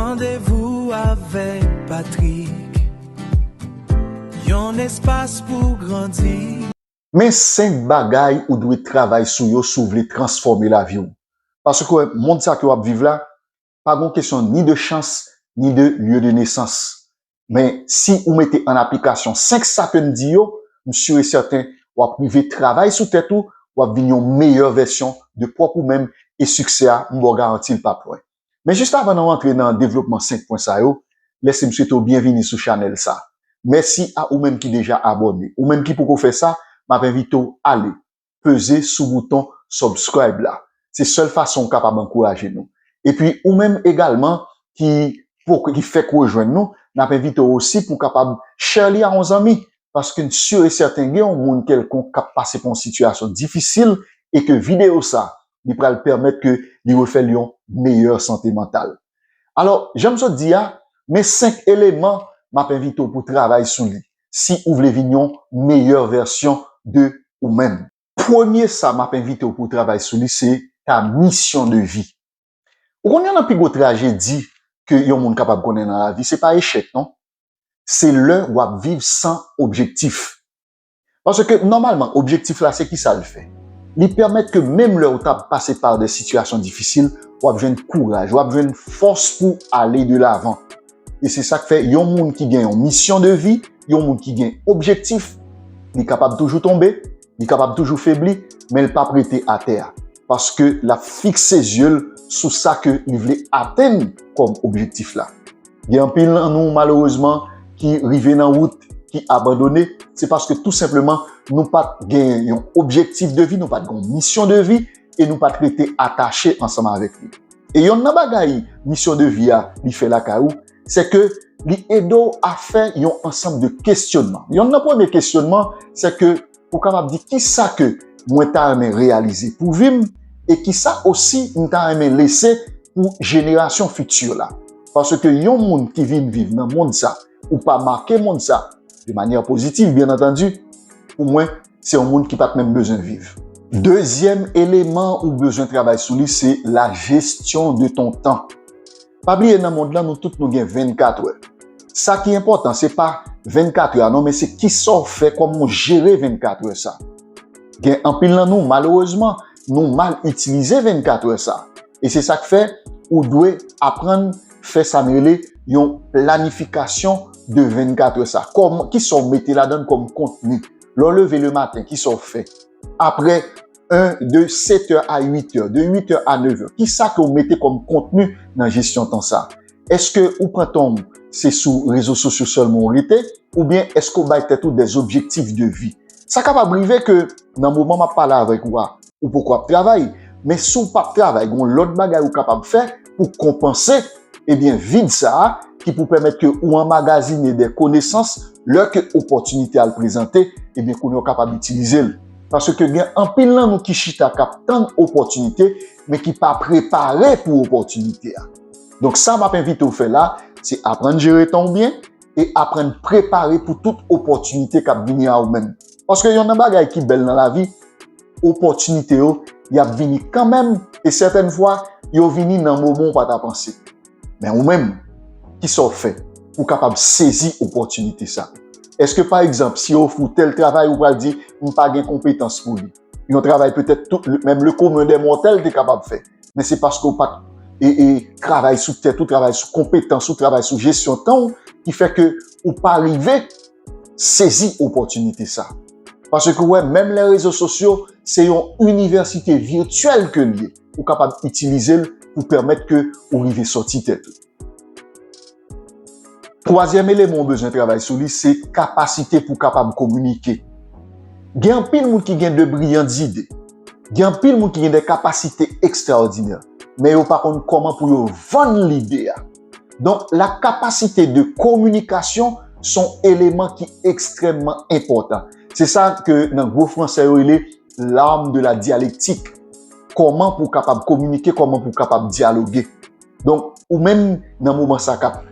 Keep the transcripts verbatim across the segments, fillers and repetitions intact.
Randevou avèk Patrick. Yon espas pou grandi. Men senk bagay ou dwe travay sou yo si w vle transfòme lavi w. Paske mond sa ke w ap viv la, pa gon kesyon ni de chans, ni de lye de nesans. Men si ou mete an aplikasyon senk sa ke m di yo, m si e sèten w ap rive travay sou tèt ou, w ap vin yon meyè vèsyon de pwòp ou menm, e siksè a, m ba w garanti l p ap lwen. Men jis avan nou rantre nan devlopman senk pwen sa yo, lèse m swete w byenvini sou chanèl sa. Mèsi a ou menm ki deja abòne. Ou menm ki poko fè sa, m ap envite w ale peze sou bouton subscribe la. Se sèl fason w kapab ankouraje nou. Epi ou menm egalman ki poko, ki fèk rejwenn nou, n ap envite w osi pou w kapab share li a yon zanmi. Paske m si e sèten gen yon moun kèlkonk k ap pase pa yon sitiyasyon difisil e ke videyo sa, li pral pèmèt ke li refè l yon meyè sante mantal. Alò, jan m sot di a, men senk eleman m ap envite w pou w travay sou li, si ou vle vin yon meyè vèsyon de ou menm. Premye sa m ap envite w pou w travay sou li, se ta misyon de vi. Ou konn youn nan pi gwo trajedi ke yon moun kapab konnen nan lavi, se pa echèk, non. Se lè w ap viv san objektif. Paske, nòmalman, objektif la, se ki sa l fè? Li pèmèt ke menm lè w t ap pase pa de sitiyasyon difisil, w ap jwenn kouraj, w ap jwenn fòs pou w ale de lavan. E se sa k fè yon moun ki gen yon misyon de vi, yon moun ki gen objektif, li kapab toujou tonbe, li kapab toujou febli, men l p ap rete atè a. Paske l ap fikse zye l sou sa ke li vle atenn kòm objektif la. Gen anpil nan nou, malerezman, ki rive nan wout, ki abandone, se paske tou senpleman, nou pa t gen yon objektif de vi, nou pa t gen yon misyon de vi, e nou pa t rete atache ansanm avèk li. E yonn nan bagay misyon de vi a li fè lakay ou, se ke li ede w a fè yon ansanm de kesyonman. Yonn nan premye kesyonman, se ke ou kapab di, "Ki sa ke mwen ta renmen reyalize pou vi m, e ki sa osi m ta renmen lese pou jenerasyon fiti la?" Paske yon moun ki vin viv nan mond sa, ou pa make mond sa, de manyè pozitiv, byen antandi, pou mwen, se yon moun ki pa t menm bezwen viv. Dezyèm eleman ou bezwen travay sou li, se la gestion de ton temps. Pa bliye, nan mond lan, nou tout nou gen vennkat è. Sa ki enpòtan, se pa vennkat è a non, men se ki sa w fè, kòman w jere vennkat è sa. Gen anpil nan nou, malerezman, nou mal itilize vennkat è sa. E se sa k fè ou dwe aprann fè sa n rele yon planifikasyon de vennkat è sa. Kòman, ki sa w mete ladan l kòm kontni? Lè w leve le maten, ki sa w fè? Apre en, de sèt è a uit è, de uit è a nèf è, ki sa ke w mete kòm kontni nan jesyon tan sa? Èske ou pran tan w se sou rezo sosyo sèlman w rete, oubyen èske w bay tèt ou des objectifs de vie? Sa kapab rive ke nan moman m ap pale avèk ou a, ou poko ap travay, men si w p ap travay, gen yon lòt bagay ou kapab fè pou konpanse, ebyen, vid sa a ki pou pèmèt ke ou anmagazine de konesans, lè ke opòtinite a l prezante, ebyen, kounye a w kapab itilize l. Paske gen anpil nan nou ki chita k ap tann opòtinite, men ki pa prepare pou opòtinite a. Donk, sa m ap envite w fè la, se aprann jere tan w byen e aprann prepare pou tout opòtinite k ap vini a ou menm. Paske yonn nan bagay ki bèl nan lavi, opòtinite yo, y ap vini kanmenm, e sètèn fwa, yo vini nan moman w pa ta panse. Men ou menm, ki sa w fè pou w kapab sezi opòtinite sa? Èske, pa egzanp, si yo ofri w tèl travay, ou pral di, "M pa gen konpetans pou li"? Yon travay petèt tout, menm le commun des mortels te kapab fè. Men se paske w pa t e, e, travay sou tèt ou, travay sou konpetans ou, travay sou jesyon tan w, ki fè ke ou pa rive sezi opòtinite sa. Paske w wè, menm lè rezo sosyo, se yon inivèsite vityèl ke l ye. Ou kapab itilize l pou pèmèt ke ou rive sòti tèt ou. Twazyèm eleman ou bezwen travay sou li, se kapasite pou w kapab kominike. Gen anpil moun ki gen de briyan zide. Gen anpil moun ki gen de kapasite ekstraòdinè, men yo pa konn kòman pou yo vann lide a. Donk, la capacité de communication se yon eleman ki ekstrèmman enpòtan. Se sa ke nan gwo fransè yo rele l'arme de la dialectique. Kòman pou w kapab kominike, kòman pou w kapab dyaloge. Donk, ou menm nan moman sa k ap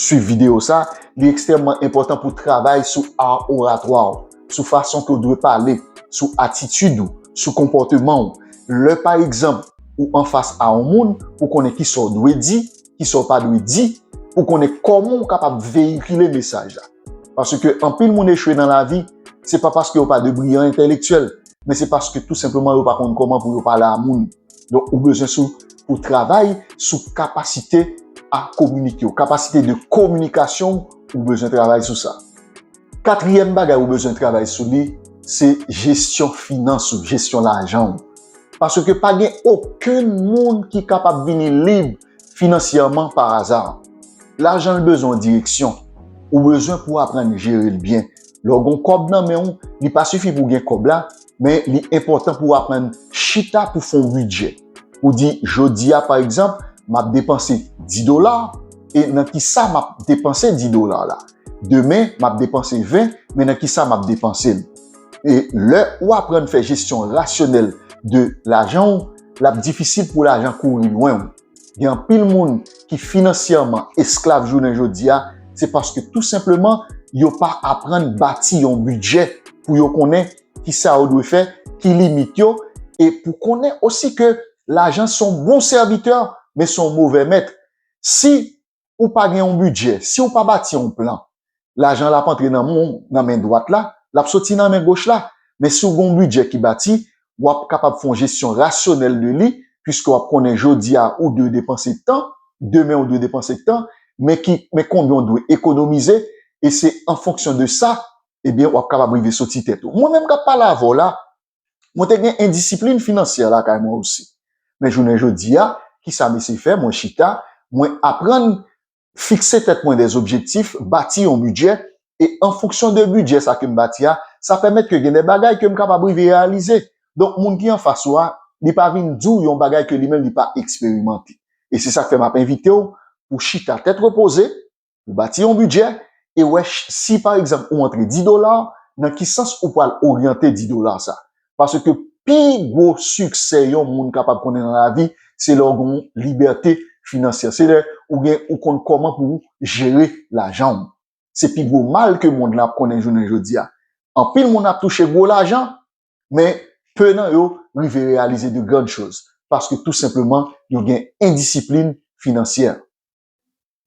swiv videyo sa, li ekstrèmman enpòtan pou w travay sou art oratoire w, sou fason ke w dwe pale, sou atitid ou, sou konpòteman w. Lè, pa egzanp, ou anfas a yon moun, pou w konnen ki sa w dwe di, kisa w pa dwe di, pou konnen kòman w kapab veyikile mesaj la. Paske anpil moun echwe nan lavi, se pa paske yo pa de briyan entèlektyèl, men se paske tou senpleman yo pa konn kòman pou yo pale a moun. Donk, ou bezwen sou, pou travay sou kapasite a kominike w, kapasite de kominikasyon, ou bezwen travay sou sa. Katriyèm bagay ou bezwen travay sou li, se jesyon finans ou, jesyon lajan w. Paske pa gen okenn moun ki kapab vini lib finansyèman pa aza. Lajan l bezwen yon direksyon. Ou bezwen pou aprann jere l byen. Lè w gen yon kòb nan men w, li pa sifi pou w gen kòb la, men li enpòtan pou w aprann chita pou fè yon bidjè. Pou di, jodi a, pa egzanp, m ap depanse dis dola, e nan kisa m ap depanse dis dola la? Demen, m ap depanse ven, men nan kisa m ap depanse l? E lè ou aprann fè jesyon rasyonèl de lajan w, l ap difisil pou lajan kouri lwen w. Gen anpil moun ki finansyèman esklav jounen jodi a, se paske tou senpleman yo pa aprann bati yon bidjè pou yo konnen kisa yo dwe fè, ki limit yo, e pou konnen osi ke lajan se yon bon sèvitè, men se yon movè mèt. Si ou pa gen yon bidjè, si ou pa bati yon plan, lajan l ap antre nan men w, nan men dwat la, l ap soti nan men goch la. Men si w gen yon bidjè ki bati, w ap kapab fè yon jesyon rasyonèl de li, piske w ap konnen jodi a ou dwe depanse tan, demen ou dwe depanse tan, men ki, men konbyen w dwe ekonomize, e se an fonksyon de sa, ebyen, w ap kapab rive soti tèt ou. Mwen menm k ap pale avè w la, mwen te gen endisiplin finansyè lakay mwen osi. Men jounen jodi a, kisa m eseye fè? Mwen chita, mwen aprann fikse tèt mwen dè objektif, bati yon bidjè, e an fonksyon de bidjè sa ke m bati a, sa pèmèt ke gen de bagay ke m kapab rive reyalize. Donk, moun ki anfas ou a, li pa vin di w yon bagay ke li menm li pa eksperimante. E se sa k fè m ap envite w pou chita tèt repoze, ou bati yon bidjè, e wè ch-, si pa egzanp ou antre dis dola, nan ki sans ou pral oryante dis dola sa. Paske pi gwo siksè yon moun kapab konnen nan lavi, se lè w gen yon libète finansyè. Se lè ou gen, ou konn kòman pou w jere lajan w. Se pi gwo mal ke mond lan ap konnen jounen jodi a. Anpil moun ap touche gwo lajan, men pe nan yo rive reyalize de grann choz. Paske tou senpleman, yo gen endisiplin finansyè.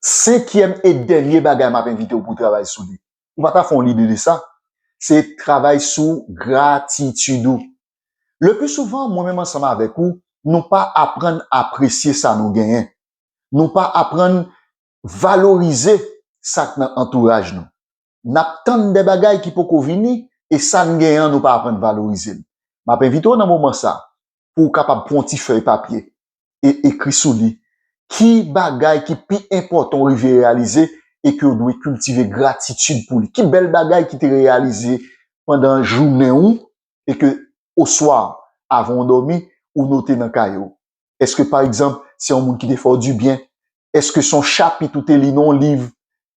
Senkyèm e dènye bagay m ap envite w pou w travay sou li. Ou pa ta fè yon lide de sa? Se travay sou gratitid ou. Le pli souvan, mwen menm ansanm avèk ou, nou pa aprann apresye sa nou genyen. Nou pa aprann valorize sa k nan antouraj nou. N ap tann de bagay ki poko vini, e sa n genyen an, nou pa aprann valorize l. M ap envite w nan moman sa, pou w kapab pran yon ti fèy papye e ekri sou li. Ki bagay ki pi enpòtan w rive reyalize e ke w dwe kiltive gratitid pou li? Ki bèl bagay ki te reyalize pandan jounen w e ke oswa avan w dòmi, ou note nan kaye w? Èske, pa egzanp, se yon moun ki te fè w dibyen? Èske se yon chapit ou te li nan yon liv?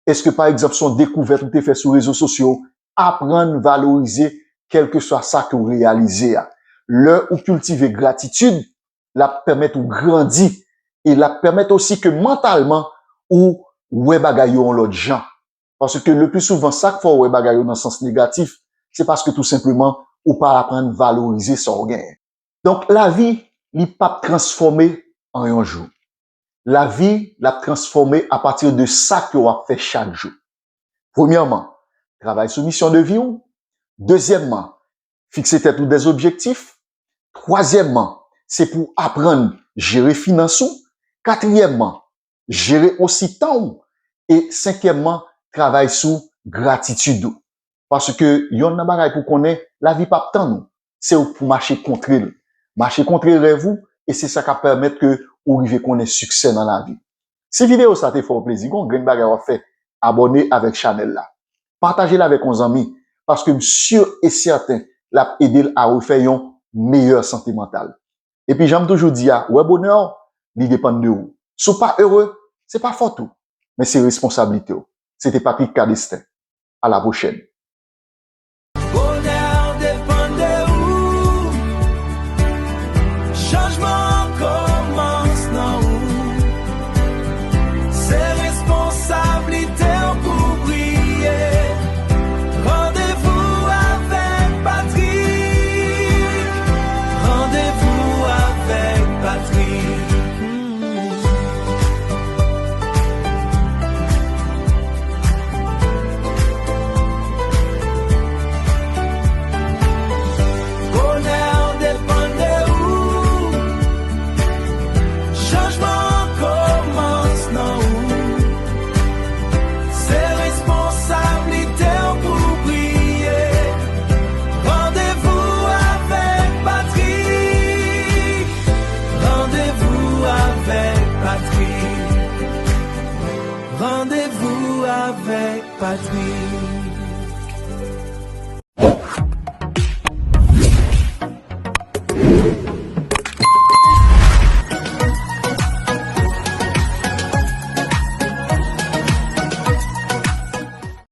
Èske, pa egzanp, se yon dekouvèt ou te fè sou rezo sosyo? Aprann valorize kèlkeswa sa ke w reyalize a. Lè ou kiltive gratitid, l ap pèmèt ou grandi e l ap pèmèt osi ke mantalman ou wè bagay yo yon lòt jan. Paske le pli souvan, sa k fè w wè bagay yo nan sans negatif, se paske tou senpleman, ou pa aprann valorize sa w genyen. Donk, lavi, li p ap transfòme an yon jou. Lavi, l ap transfòme apati de sa ke w ap fè chak jou. Premyèman, travay sou misyon de vi w. Dezyèmman, fikse tèt ou dè objektif. Twazyèmman, se pou w aprann jere finans ou. Katriyèmman, jere osi tan w. E senkyèmman, travay sou gratitid ou. Paske yonn nan bagay pou konnen, lavi p ap tann ou. Se ou k pou mache kontre l. Mache kontre rèv ou, e se sa k ap pèmèt ke ou rive konnen siksè nan lavi. Si videyo sa te fè w plezi, gon grenn bagay w ap fè, abòne avèk chanèl la. Pataje l avèk yon zanmi, paske m si e sèten l ap ede l a refè yon meyè sante mantal. Epi jan m toujou di a, wè bonè w, li depann de ou. Si w pa ere, se pa fòt ou, men se responsablite w. Se te Patrick Cadestin. A la pwochèn.